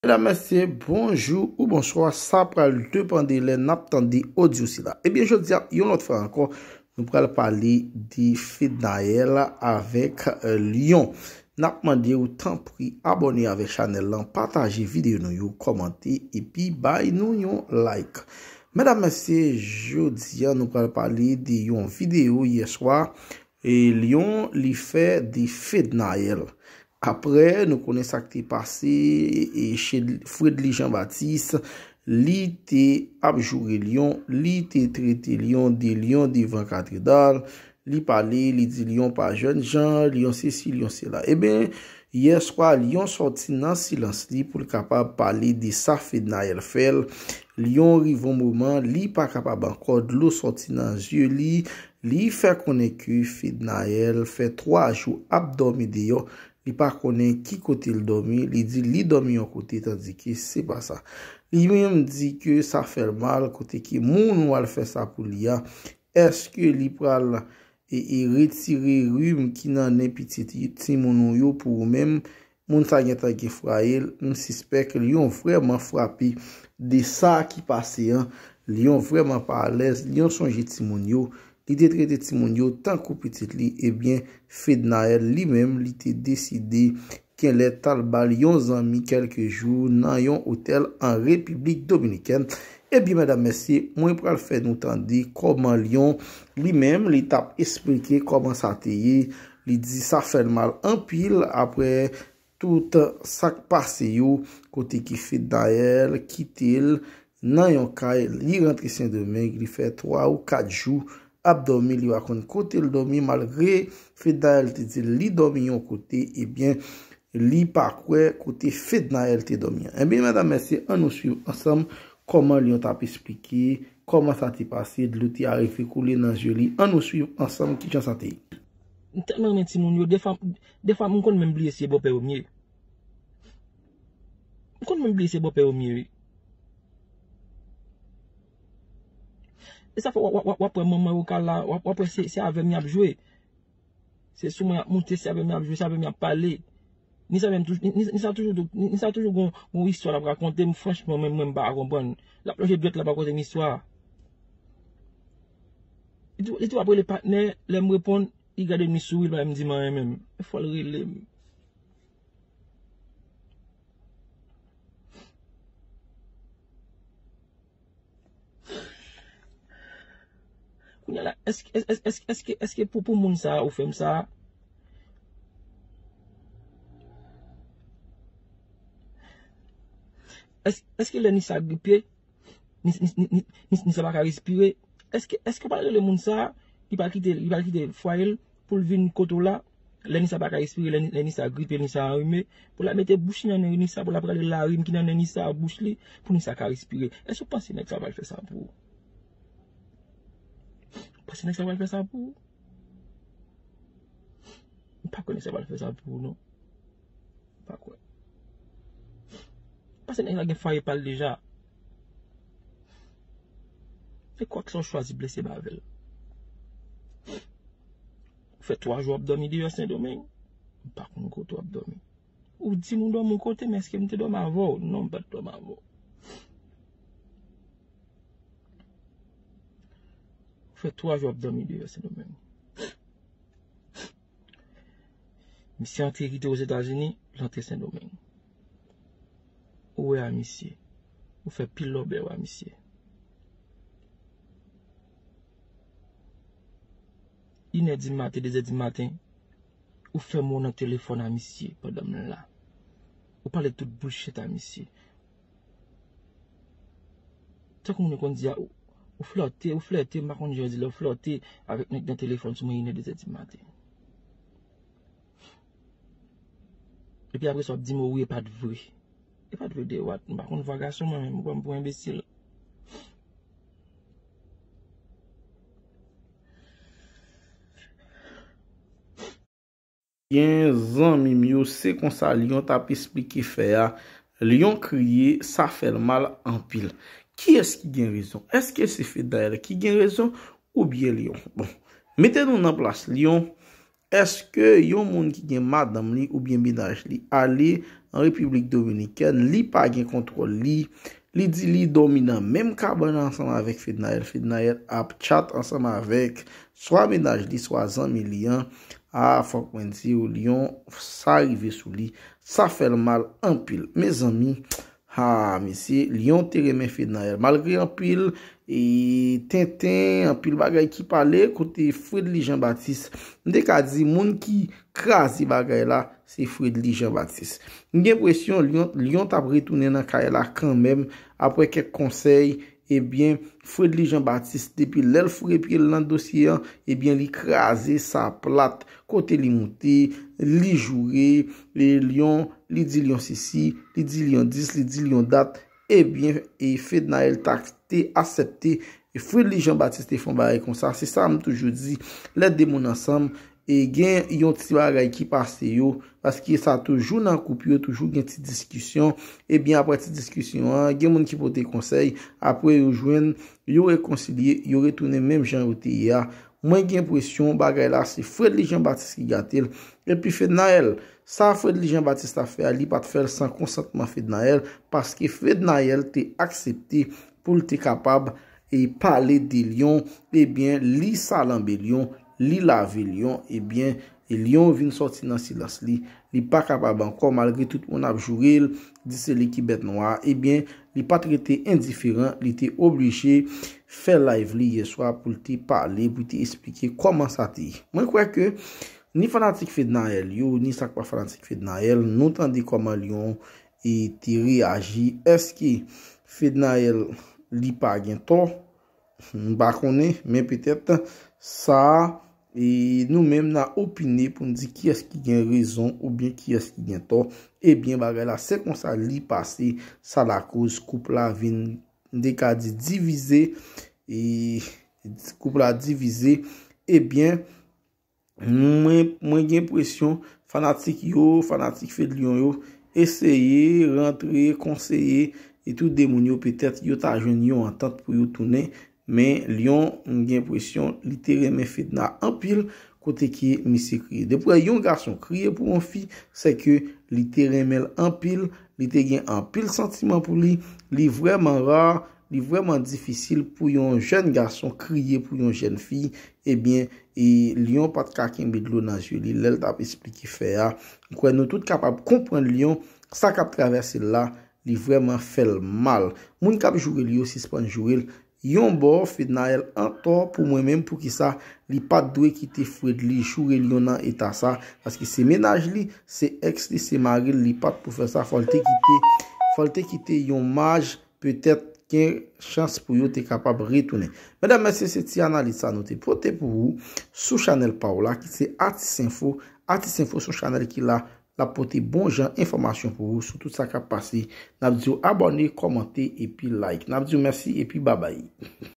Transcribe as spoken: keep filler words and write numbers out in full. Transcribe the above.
Medam, mesye, bonjou ou bonswa. Sa pral depann de lè n ap tande odyo sila. Ebyen, jodi a, yon lòt fwa ankò, nou pral pale de Fednaelle avèk, euh, Lion. N ap mande w, tanpri, abòne avèk chanèl lan, pataje videyo nou yo, kòmante, epi bay nou yon like. Medam, mesye, jodi a, nou pral pale de yon videyo yè swa, e Lion li fè de Fednaelle. Apre, nou konnen sa k te pase, e Fred-, Fredly Jean Baptiste, li te ap joure Lion, li te trete Lion de Lion devan katedral, li pale, li di Lion pa jènjan, Lion sesi, Lion sela. Ebyen, yè swa, Lion sòti nan silans li pou l kapab pale de sa Fednaelle fè l. Lion rive yon moman, li pa kapab ankò, dlo sòti nan zye li, li fè konnen ke Fednaelle fè twa jou ap dòmi deyò, li pa konnen ki kote l dòmi, li di li dòmi yon kote, tandike se pa sa. Li menm di ke sa fè l mal, kote ke moun ou al fè sa pou li a, èske li pral e, e retire rim ki nan nen pitit timoun ou yo pou ou menm? Moun sa gentan gen fwaye l, m sispèk Lion vrèman frape de sa ki pase an. Lion vrèman pa alèz, Lion sonje timoun yo. Li te trete timoun yo tankou pitit li, ebyen, Fednaelle li menm, li te deside kenlè t al ba l yon zanmi kèlke jou nan yon otèl an Repiblik Dominikèn. Ebyen, medam, mesye, mwen pral fè nou tande kòman Lion li menm, li t ap esplike kòman sa te ye. Li di sa fè l mal anpil apre tout sa k pase yo, kote ke Fednaelle kite l nan yon kay, li rantre Sendomeng, li fè twa ou kat jou ap dòmi, li pa konn kote l dòmi, malgre Fednaelle te di l li dòmi yon kote, ebyen, li pa kwè kote Fednaelle te dòmi an. Ebyen, medam, mesye, ann nou swiv ansanm kòman Lion t ap esplike kòman sa te pase, dlo te arive koule nan zye li. Ann nou swiv ansanm kijan sa te ye. M tèlman renmen timoun yo, defwa, defwa m konn menm bliye si se bòpè yo m ye. M konn menm bliye se bòpè yo m ye, wi. E sa fè w, w, w, w ap wè manman yo ka la, w ap, w ap wè se, se avè m y ap jwe. Se sou mwen y ap moute, se avè m y ap jwe, se avè m y ap pale. Ni sa menm toujou, ni, ni, ni sa toujou, ni, ni sa toujou gon, gon istwa l ap rakonte m, franchman, mwen, mwen, m pa ka konprann. L ap lonje dwèt, l ap rakonte m istwa. Li tou, li tou ap rele patnè, lè m reponn, li gade m, li souri, li pa menm di m anyen menm. E fò l rele m. Kounye a la, èske, èske, èske, èske, èske pou, pou moun sa a ou fè m sa a? Èske, èske lè Nisa gripe, Nis-, Nis-, Nis-, Nis-, Nis-, Nisa pa ka respire? Èske, èske w pral rele moun sa a, li pral kite, li pral kite fwaye l pou l vin kote w la? Lè Nisa pa ka respire, lè, lè Nisa gripe, Nisa anrime, pou l al mete bouch li nan nen Nisa, pou l ap rale larim ki nan nen Nisa, bouch li, pou Nisa ka respire. Èske w panse nèg sa pral fè sa pou ou? Panse nèg sa pral fè sa pou ou? M pa kwè nèg sa pral fè sa pou ou, non. M pa kwè. Paske nèg la gen fwaye pa l deja. E kwak sa w chwazi blese m avè l. Ou fè twa jou w ap dòmi deyò Sendomeng. M pa konn kote w ap dòmi. Ou di m ou dòmi yon kote, men èske m te dòmi avè w? Non, m pa t dòmi avè w. Ou fè twa jou w ap dòmi deyò Sendomeng. Misye antre kite Ozetazini, l antre Sendomeng. Ou wè a misye. Ou fè pil lòbèy a misye. Inè di maten, dezè di maten, ou fè mo nan telefòn a misye pandan m la. Ou pale tout bullshit a misye. Tankou moun yo konn di a, ou, ou flòte, ou flète, m pa konn jan yo di lè ou flòte avèk nèg nan telefòn sou mwen inè dezè di maten. Epi apre sa, w ap di m, o wi, e pa t vre. E pa t vre de what? M pa konn vwa gason mwen menm, ou pran m pou enbesil. Gen zanmi m yo, se konsa Lion t ap esplike fè a. Lion kriye, sa fè l mal anpil. Kiyès ki gen rezon? Èske se Fednaelle ki gen rezon oubyen Lion? Bon, mete nou nan plas Lion. Èske yon moun ki gen madanm li oubyen mennaj li ale an Repiblik Dominikèn, li pa gen kontwòl li. Li di li dòmi nan menm kabann ansanm avèk Fednaelle. Fednaelle ap chat ansanm avèk swa mennaj li, swa zanmi li an. A, fòk mwen di w, Lyon, sa rive sou li. Sa fè l mal anpil. Mezanmi, ha, mesye, Lyon te renmen Fednaelle. Malgre anpil e tenten, anpil bagay ki pale kote Fredly Jean Baptiste, m te ka di moun ki kraze bagay la, se Fredly Jean Baptiste. M gen enpresyon Lyon, Lyon t ap retounen nan kay la kanmenm, apre kèk konsèy, ebyen, Fredly Jean Baptiste, depi lè l foure pye l nan dosye an, ebyen, li kraze sa plat. Kote li moute, li joure, e Lyon, li di Lyon sesi, li di Lyon dis, li di Lyon dat. Ebyen, e Fednaelle ta, te aksepte, e Fredly Jean Baptiste te fè yon bagay konsa. Se sa m toujou di, lè de moun ansanm, e gen yon ti bagay ki pase yo, paske sa toujou nan koup yo, toujou gen ti diskisyon. Ebyen, apre ti diskisyon an, gen moun ki pote konsèy, apre yo jwenn, yo rekonsilye, yo retounen menm jan yo te ye a. Mwen gen enpresyon bagay la se Fredly Jean Baptiste ki gate l. Epi Fednaelle, sa Fredly Jean Baptiste ap fè a, li pa t fè l san konsantman Fednaelle, paske Fednaelle te aksepte pou l te kapab e pale de Lyon, ebyen, li salanbe Lyon, li lave Lyon, ebyen, e Lyon vin sòti nan silans li. Li pa kapab ankò, malgre tout moun ap joure l, di se li ki bèt nwa, ebyen, li pa t rete endiferan, li te oblije fè live li yè swa pou l te pale, pou l te esplike kòman sa te ye. Mwen kwè ke ni fanatik Fednaelle yo, ni sa k pa fanatik Fednaelle, nou tande kòman Lyon e te reyaji. Èske Fednaelle li pa gen tò? M pa konnen, men petèt sa, e nou menm n a opine pou n di kiyès ki gen rezon oubyen kiyès ki gen tò. Ebyen, bagay la, se konsa li pase, sa lakoz koup la vin, m te ka di, divize, e koup la divize. Ebyen, mwen, mwen gen enpresyon fanatik yo, fanatik Fedlyon yo, eseye rantre, konseye, e tou de moun yo, petèt yo ta jwenn yon antant pou yo tounen, men Lyon, m gen enpresyon, li te renmen Fedna anpil, kote ke misye kriye. Depi yon gason kriye pou yon fi, se ke li te renmen l anpil, li te gen anpil santiman pou li, li vrèman ra, li vrèman difisil pou yon jèn gason kriye pou yon jèn fi. Ebyen, e Lyon pa t ka kenbe dlo nan zye li lè l t ap esplike fè a. M kwè nou tout kapab konprann Lyon, sa k ap travèse l la, li vrèman fè l mal. Moun k ap joure l yo sispann joure l. Yon bò, Fednaelle antò pou mwen menm, poukisa li pa t dwe kite Fredly joure Lyon nan eta sa, paske se mennaj li, se èks li, se mari l, li pa t pou fè sa, fò l te kite, fò l te kite yon maj, petèt gen chans pou yo te kapab retounen. Medam, mesye, se ti analiz sa nou te pote pou ou sou chanèl pa w la, ki se Atis Enfo. Atis Enfo se yon chanèl ki la, l ap pote bon jan enfòmasyon pou ou sou tout sa k ap pase. N ap di w abòne, kòmante, epi like. N ap di w mèsi, epi babay.